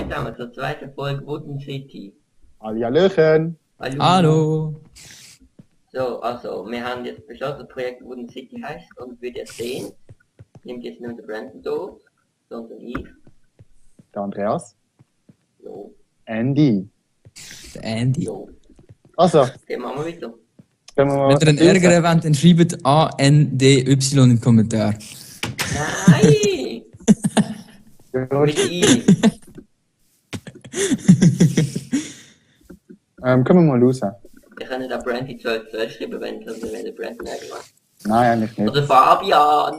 Moin zusammen zur zweiten Folge Wooden City. Hallöchen. Hallo. So, also, wir haben jetzt beschlossen, das Projekt Wooden City heißt und wird jetzt sehen. Nimmt jetzt nicht der Brandon da, sondern ich. Der Andreas. Jo. Andy. Der Andy. Jo. Also, Okay, machen wir weiter. können wir mal Wenn ihr einen Ärger habt, dann schreibt ANDY im Kommentar. Nein! Mit I. Können wir mal raus? Wir können da Brandy zuerst schreiben, wenn der Brandon irgendwann. Nein, eigentlich nicht. Oder Fabian!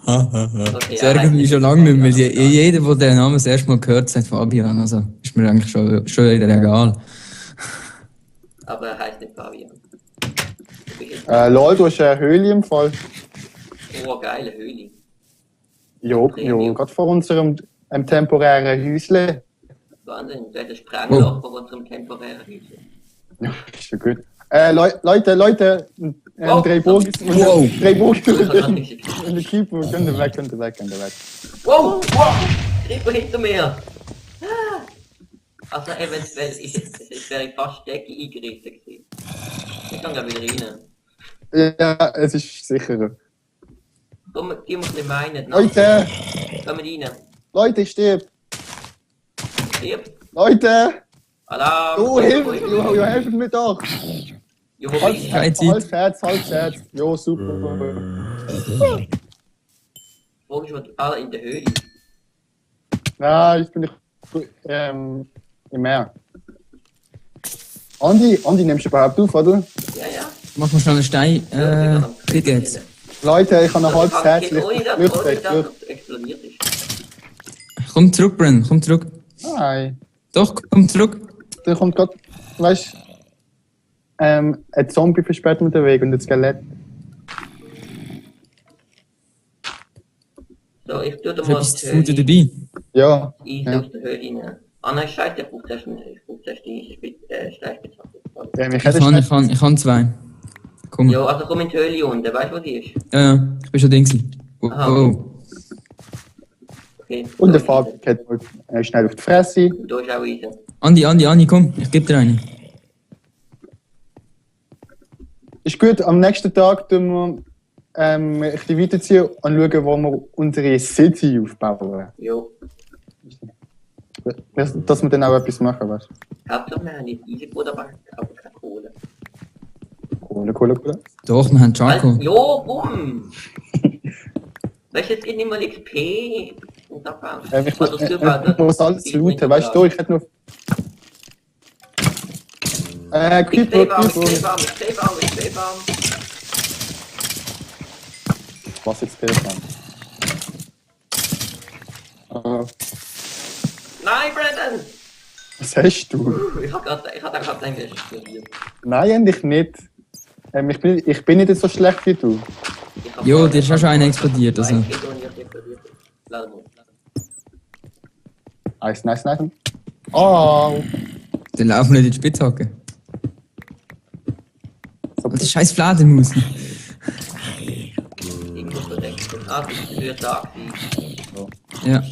Okay, Das ärgert mich schon lange nicht mehr. Jeder, der den Namen das erste Mal gehört, sagt Fabian. Also ist mir eigentlich schon wieder egal. Aber er heißt nicht Fabian. Lol, du hast eine Höhle im Fall. Oh, geile Höhle. Jo, gerade vor unserem temporären Häusle. Wahnsinn, du hättest Sprengloch vor unserem temporären Häuschen. Ja, ist ja gut. Leute, Wow. drei Bogen. Wow. Drei Bogen. Wow, In der Keeper, könnt ihr weg. wow! Creeper hinter mir! Ah. Also eventuell es wäre fast Decke eingerissen gewesen. Ich kann gleich wieder rein. Ja, es ist sicherer. Komm, gib mir ein bisschen meinen. Leute! Komm rein. Leute, ich stirb! Stirb. Leute! Alarm! Oh, helft mir doch! Jo, wo bist du? Keine Zeit. Halbherz. Jo, super. Wo bist du? Ah, in der Höhle. Nein, ich bin nicht im Meer. Andi, nimmst du überhaupt auf, oder? Ja. Mach mal schnell einen Stein. Wie geht's? Leute, ich habe ein halbes Herz. Ohne dass es explodiert ist. Komm zurück, Bren. Komm zurück. Nein. Doch, komm zurück. Da kommt gerade, weißt du, ein Zombie versperrt mir den Weg und ein Skelett. So, ich tue da Ist mal etwas die zu Futter Höhle dabei? Ja. Eis aus der Höhle rein. Ah nein, scheiße, der braucht erst nicht. Ich brauche erst die Steigbezahlen. Ich kann zwei. Komm. Jo, also komm in die Höhle unten, weißt du, wo die ist? Ja, ich bin schon Ding gewesen. Aha, Oh. Okay. Und der Fabi geht schnell auf die Fresse. Und da ist auch Eisen. Andi, komm. Ich geb dir eine. Ist gut, am nächsten Tag tun wir ein bisschen weiterziehen und schauen, wo wir unsere City aufbauen. Jo. Dass wir dann auch etwas machen, weißt du? Hauptsache, wir haben jetzt Eisenbrot, aber keine Kohle. Kohle. Doch, wir haben Charcoal. Jo, bumm! Weißt du, es gibt nicht mal XP. Und abbauen. Ich muss alles looten, weißt du, ich hätte noch... Creeper. Ich steh warm. Was jetzt fehlt dann? Nein, Brandon! Was hast du? Ich hab gerade ein explodiert. Nein, eigentlich nicht. Ich bin nicht so schlecht wie du. Jo, dir ist auch schon einer explodiert. Also. Nice. Oh! Dann laufen wir nicht in die Spitzhacke. Und die scheiß Fledermaus. Irgendwo verdeckt. Das ist für Tag. Ja.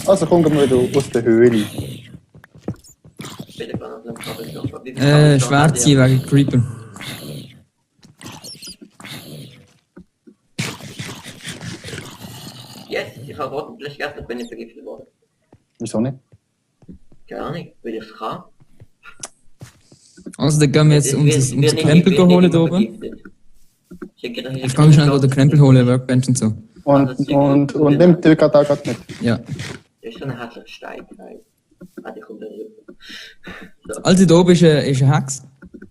Also komm wir wieder aus der Höhle. Schwarz hier wegen Creeper. Yes, ich habe ordentlich gestern bin ich vergiftet worden. Wieso nicht? Gar nicht, weil ich kann. Also, dann gehen wir jetzt unser Krempel holen da oben. Ich kann schnell den Krempel holen, Workbench und so. Und nimmt die gerade auch mit. Ja. Das ist schon ein herzlicher Stein. Warte, ich komme da rüber. Also, da oben ist ein Hex.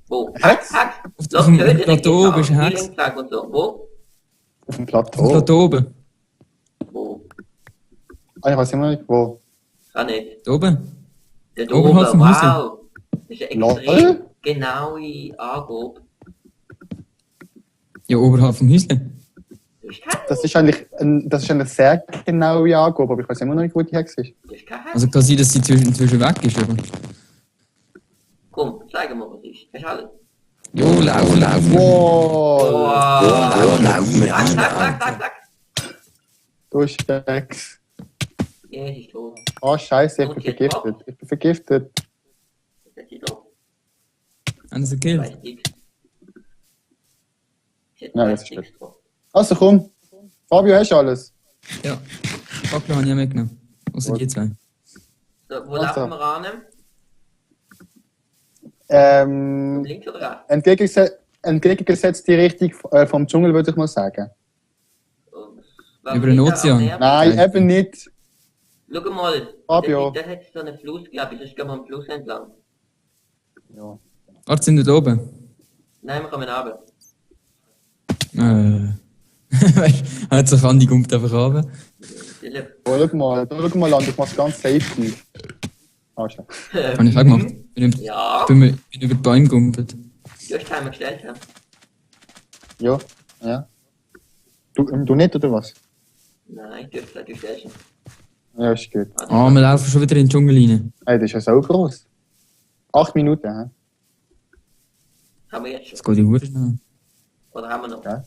Wo? Hex? Auf dem Plateau oben ist ein Hex. Wo? Auf dem Auf dem Plateau. Plateau oben. Wo? Ich weiß immer nicht, wo. Kann nicht. Da oben. Der Oberhalb vom wow. Das ist eine extrem Lol. genaue Angabe. Ja, oberhalb vom Häuschen. Das ist eine sehr genaue Angabe, aber ich weiß immer noch nicht, wo die Hex ist. Das ist kein Hex. Also kann sein, dass sie inzwischen weg ist, aber... Komm, zeig mal, was ist. Hast du alles? Jo, lauf. Wow! Zack. Du ist die Hex. Ja, sie ist tot. Oh, Scheiße, ich Und bin jetzt vergiftet. Ich bin vergiftet. Das ist sie tot. Haben sie Ich gekillt? weiß nichts. Sie hat Ja, das weiß ist nichts drauf. Also komm. Fabio, hast du alles? Ja. Fackel habe ich ja mitgenommen. Außer Gut. die zwei. So, wo Also. laufen wir ran? Links oder rechts? Entgegengesetzt die Richtung vom Dschungel, würde ich mal sagen. Wenn Über wir den nicht Ozean? am Meer- Nein, Nein. eben nicht. Schau mal. Fabio. Das hat so einen Fluss, glaube ich. Das gehen wir am Fluss entlang. Ja. Warte, sind wir da oben? Nein, wir kommen runter. Weißt du, hat sich Andi kommt einfach runter. Philipp. Oh, schau mal an, ich mach's ganz safety. Ah, schau. Habe ich auch gemacht. Ja. Ich bin über die Bäume gegumpelt. Du hast Timer gestellt, ja? Ja, ja. Du nicht, oder was? Nein, du stellst ihn. Ja, ist gut. Ah, wir laufen schon wieder in den Dschungel rein. Hey, das ist ja so groß. 8 Minuten, hä? Haben wir jetzt Das schon? geht ja gut schnell. Oder haben wir noch? Ja.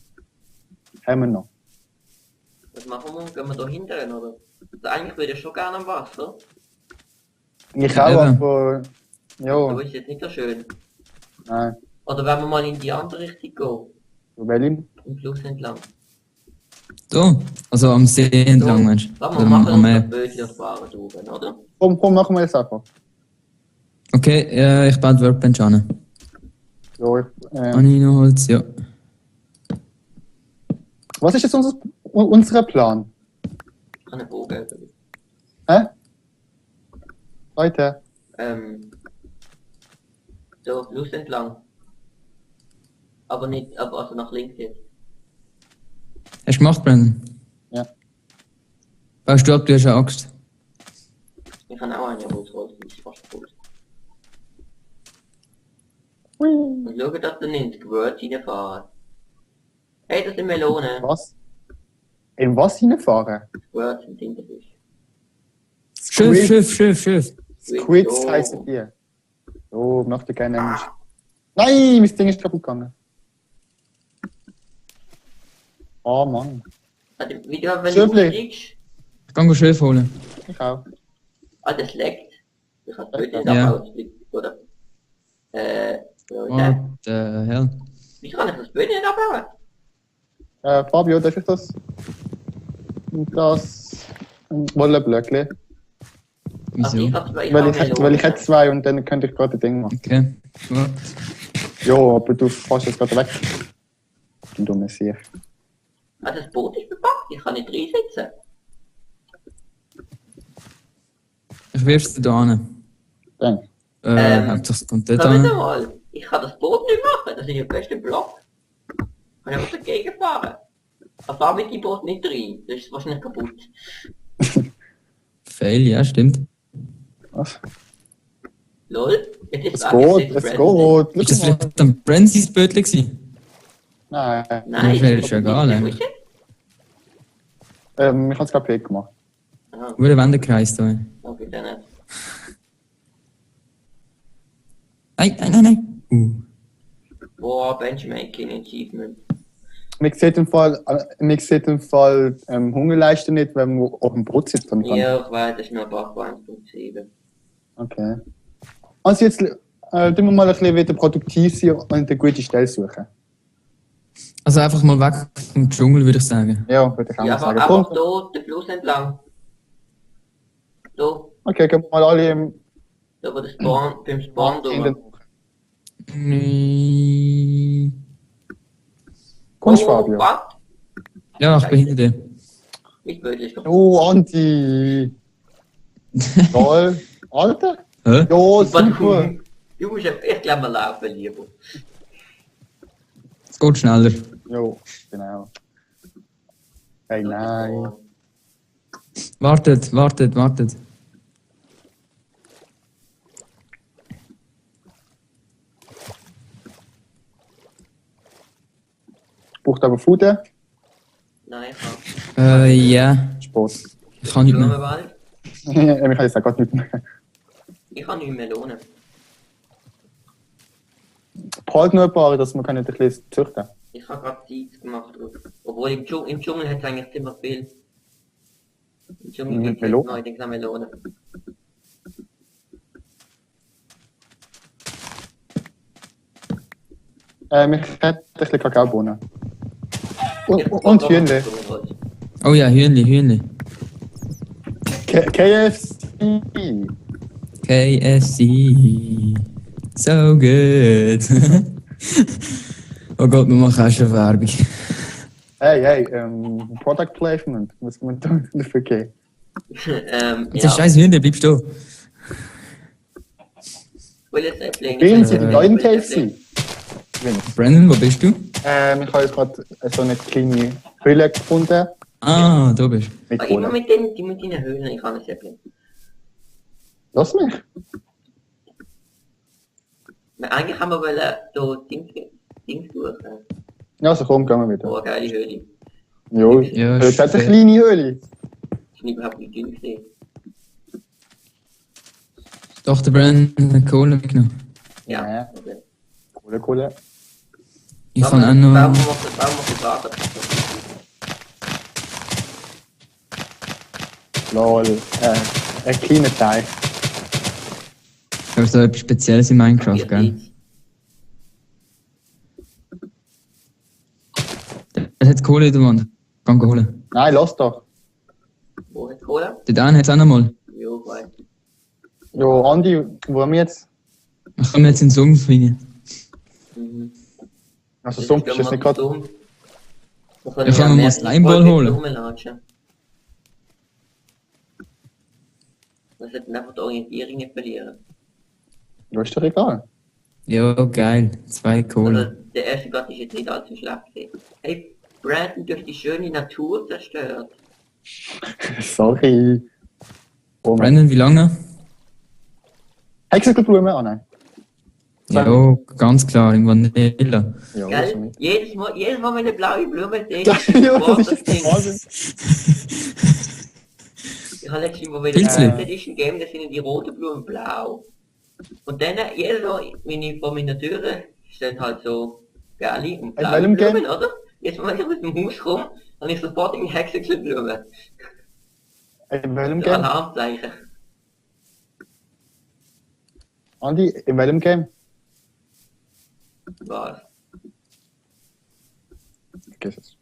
Haben wir noch. Was machen wir? Gehen wir da hinten, oder? Also eigentlich würde ich schon gerne am Wasser. Ich Ja, auch, eben. aber... Aber Ja, ist jetzt nicht so schön. nein. Oder wenn wir mal in die andere Richtung gehen? Welchen? Im Fluss entlang. Da? Also am See entlang, meinst du? Lass Oder mal machen am und das Meer? Bötchen und fahren da oben, oder? Komm, machen wir das einfach. Okay, ich baue die Workbench an. Ja, Anino-Holz, ja. was ist jetzt unser Plan? Ich kann einen Bogen über. Hä? Leute, So, Fluss entlang. Aber nicht, aber also nach links jetzt. Hast du gemacht, Brandon? Ja. Baust du ab, du hast eine Axt. Ich kann auch eine Holzholz, das ist fast cool. Hui. Und schau, dass du nicht in Words reinfahren. Hey, das sind Melonen. Was? In was hineinfahren? Words sind Tintenfisch. Schiff. Squids Oh. heissen die. Oh, möchte gerne Mensch. Nein, mein Ding ist kaputt gegangen. Oh Mann, Wie du, wenn Schöpfli. du aufsteigst, Ich kann Schiff holen. ich auch. das leckt. Ich hab das Bild nicht Ja. abgebaut, oder? So, What the hell? wieso kann ich das Bild nicht abbauen? Fabio, darf ich das? Das Wolleblöckli. Also ich Wieso? hab zwei, Weil ich hätte 2 und dann könnte ich gerade ein Ding machen. Okay. What? Ja, aber du fährst jetzt gerade weg. Du dumme Sieg. Das Boot ist bepackt, ich kann nicht reinsitzen. Ich wirf's dir da an. Dann. Hauptsache es kommt dort Schau wieder an. mal, ich kann das Boot nicht machen, das ist der beste Block. Kann ich einfach dagegen fahren. Aber fahr mit dem Boot nicht rein, das ist wahrscheinlich kaputt. Fail, ja, stimmt. Was? Lol, jetzt ist Es geht, es geht. Ist das vielleicht am Brenzis Bötli gewesen? Nein, Nein, Mir ist egal, nicht. ne? Ist es? ich habe es gerade gemacht. Aha, Wo der Wendekreis da? okay, dann nicht. Nein. Boah, Benchmaking Achievement. Man sieht im Fall Hungerleiste nicht, wenn man auf dem Brot sitzt. Und kann. Ja, ich weiß, das ist nur Bach 1.7. Okay. Also jetzt tun wir mal ein bisschen wieder produktiv sein und eine gute Stelle suchen. Also einfach mal weg vom Dschungel, würde ich sagen. Ja, würde ich auch Ja, mal sagen. aber Komm. einfach da, den Fluss entlang. Da, Okay, gehen wir mal alle im da wo der Spawn, beim Spawn in den... drüber. Nee. Kommst du, Fabio? Was? Ja, ich bin hinter dir. Mit Bödel ist kaputt. Oh, Anti! Toll! Alter? Hä? Ja, super! Du musst ich glaube mal laufen lieber. Es geht schneller. Jo, genau. Hey, nein. Wartet. Braucht aber Futter? Nein, ich habe. Ja. Sport. Ich kann nicht mehr. Blumenwald. Ich kann jetzt auch gerade nicht mehr. Ich habe 9 Melonen. Braucht nur ein paar, dass man ein bisschen züchten kann. Ich habe gerade Seeds gemacht. Obwohl im Dschungel hat es eigentlich ziemlich viel. Schon mit Melone. neu, den Melone. Ich hätte ein bisschen Kakaobohnen. Und Hühnchen. Oh ja, Hühnli. KFC. KFC. So good. Oh Gott, wir machen auch schon Werbung. Hey, Product Placement. Was man dafür geben? Jetzt ist scheiß Hühnli, bleibst du. Gehen Sie die neuen KFC. Brandon, wo bist du? Ich habe gerade so eine kleine Hülle gefunden. Ah, da bist du. Mit Immer Cola. mit den Höhlen, ich kann es Säppling. Lass mich. Eigentlich haben wir wollen Dings suchen. Ja, also komm, gehen wir wieder. Oh, geile Höhle. Jo, Ja, das hat eine schön. kleine Höhle. Ich habe überhaupt nicht dünn gesehen. Doch, der Brandon hat Kohle mitgenommen. Ja. Ja. Okay. Cola. Ich kann auch noch... Bauen wir das Wasser. Lol. Ein kleiner Teich. Aber so etwas Spezielles in Minecraft, gell? Er hat Kohle in der Wand. Kann holen. Nein, lass doch. Wo hat Cola? Der Dan hat es auch noch mal. Jo, weiß. Jo, Andi, wo haben wir jetzt? Wir kommen jetzt in den Sumpf rein. Mhm. Also Sumpf ist jetzt nicht gerade... Wir Ich kann mir mal Slimeball holen. Wir sollten einfach die Orientierung nicht verlieren. Ja, ist doch egal. Ja, geil. 2 Kohle. Also, der erste Gott ist jetzt nicht allzu schlecht gewesen. Hey, Brandon durch die schöne Natur zerstört. Sorry. Oh, Mann. Brandon, wie lange? Hexenblumen? Ah, nein. Ja, ganz klar, in Vanilla. Ja, Gell? so nicht. Jedes Mal, wenn eine blaue Blume sehe, Ja, boah, das das ist Ding. Wahnsinn. Ich habe letztens mal wieder Pilzli. Limited Edition Game, da sind die roten Blumen blau. Und dann, jedes Mal, wenn ich vor meiner Tür steht halt so Gali und blaue welchem Blumen, Game? oder? Jetzt mal, wenn ich mit dem Haus komme, habe ich sofort eine Hexenblume. In welchem So Game? Alarmzeichen. Andi, in welchem Game? Was? Vergiss es.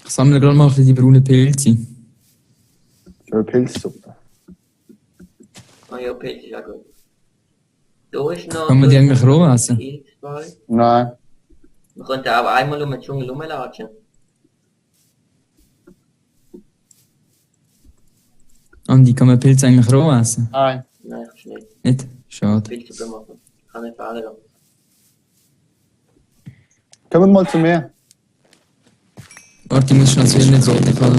Ich sammle gerade mal ein bisschen die braunen Pilze. Für Pilzsuppe. Ah ja, Pilz ist auch gut. Da ist noch... Kann man die eigentlich roh essen? Pilzball. Nein. Man könnte auch einmal um den Dschungel rumlatschen. Andi, kann man Pilze eigentlich roh essen? Nein. Nein, kannst du nicht. Nicht? Schade. Pilzsuppe machen. Kann nicht fehlen lassen. Kommen wir mal zu mir. Warte, ich muss schnell zu Ihnen so, ich kann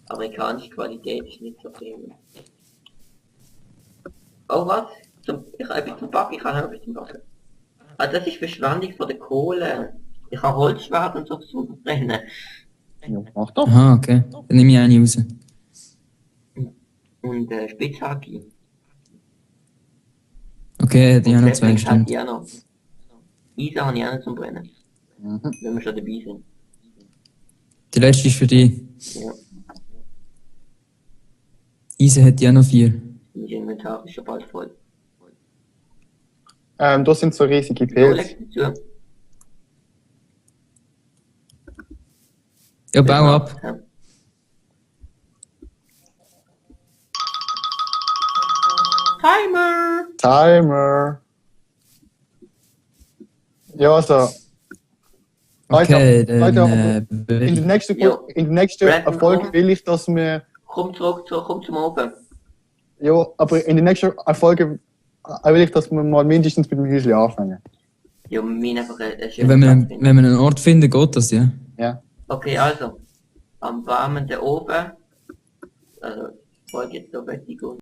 Amerikanische Qualität ist nicht so prima. Oh was? Ich habe etwas zum Backen, ich habe etwas zum Backen. Ah, das ist Verschwendung von der Kohle. Ich habe Holzschwert und so zu verbrennen. Ja, mach doch. Aha, okay. Dann nehme ich eine raus. Und Spitzhacke. Okay, die haben noch 2 Sapling Stunden. hat ich auch noch. Eisen habe ich auch noch zum Brennen. Wenn wir schon dabei sind. Die letzte ist für dich. Ja. Eisen hat ja noch 4. Mein Inventar ist schon bald voll. Da sind so riesige So, Pilze. leg dazu. Ja, bau ab. Ja. Timer! Timer. Ja, also. Okay, Leute, dann... in der nächsten, Jo. Brandon, Erfolg komm. will ich, dass wir. Komm zum Open. Ja, aber in der nächsten Erfolge will ich, dass wir mal mindestens mit dem Häuschen anfangen. Ja, mir einfach ein Ja, schönes wenn wir, Platz finden. wenn wir einen Ort finden, geht das, ja? Ja. Okay, also. Am warmen der Ofen. Also, folgt jetzt so bei Tigo.